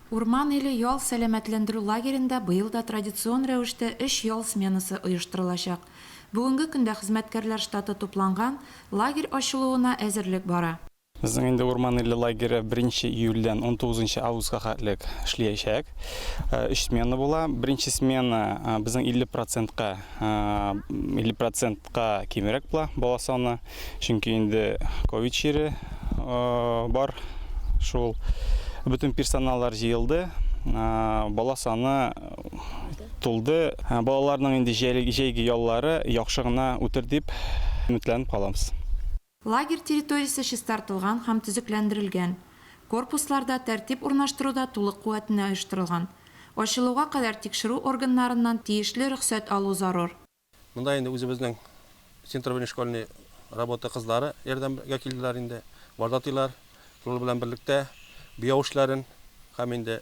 Урман иле ял-сәламәтләндерү лагеренда быел да традицион рәвештә өч ял сменасы оештырылачак. Бүгенге көндә хезмәткәрләр штаты тупланган, лагерь ачылуына әзерлек бара. Безнең инде Урман иле лагере беренче июльдән 19 августка хәтлек эшләячәк. Өч смена була. Беренче смена безнең 50 процентка 50 процентка кимрәк була бала саны. Чөнки инде ковид чире бар. Шул бөтен персоналлар җыелды. Бала саны тулды. Балаларның инде җәйге яллары яхшы гына үтер дип өметләнеп калабыз. Лагерь территориясе чистартылган һәм төзекләндерелгән. Корпусларда тәртип урнаштыру да тулы куәтенә оештырылган. Ачылуга кадәр тикшерү органнарыннан тиешле рөхсәт алу зарур. Монда инде үзебезнең Центр внешкольной работы кызлары ярдәмгә килделәр инде. Вожатыйлар шулар белән берлектә буяу эшләрен һәм инде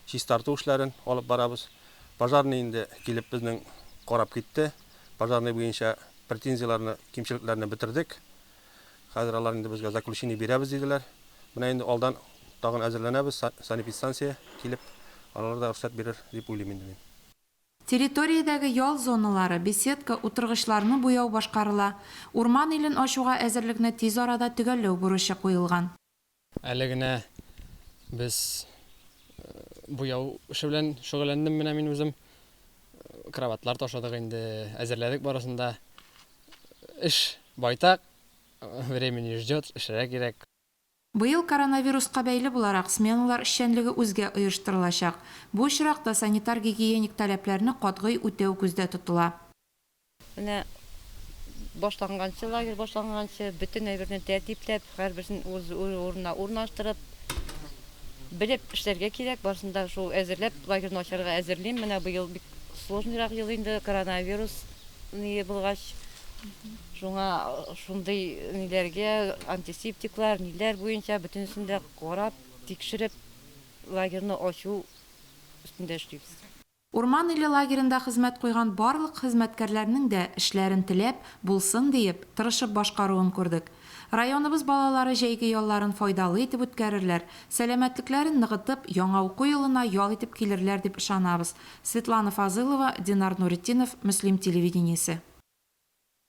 чистарту эшләрен алып барабыз. Пожарный инде килеп безнең карап китте. Пожарный буенча претензияләрне, кимчелекләрне бетердек. Хәзер алар инде безгә заключение бирәбез диделәр. Менә инде алдан тагын әзерләнәбез, санэпидстанция килеп, алар да рөхсәт бирер дип уйлыйм инде мин. Территориядәге ял зоналары, беседка, утыргычларны буяу башкарыла. Урман илен ачуга әзерлекне тиз арада төгәлләү бурычы куелган. Әле генә без буяу эше белән шөгыльләндем менә мин үзем. Кроватьлар ташыдык инде, әзерләдек барысын да. Эш байтак, время не ждет, эшләргә кирәк. Быел коронавируска бәйле буларак, сменалар эшчәнлеге үзгә оештырылачак. Бу очракта санитар-гигиеник таләпләрне катгый үтәү күздә тотыла. Менә башланганчы, лагерь башланганчы, бөтен әйберне тәртипләп, һәрберсен үз урынына урнаштырып, белеп эшләргә кирәк. Барысын да шул әзерләп, лагерьны ачарга әзерлим. Менә быел бик сложныйрак ел инде, коронавирус ние булгач. Шуңа шундый ниләргә, антисептиклар, ниләр буенча бөтенесен дә карап, тикшереп, лагерьны ачу өстендә эшлибез. Урман иле лагеренда хезмәт куйган барлык хезмәткәрләрнең дә эшләрен теләп, булсын диеп, тырышып башкаруын күрдек. Районыбыз балалары җәйге ялларын файдалы итеп үткәрерләр, сәламәтлекләрен ныгытып, яңа уку елына ял итеп килерләр дип ышанабыз. Светлана Фазылова, Динар Нуретдинов, Мөслим телевидениесе.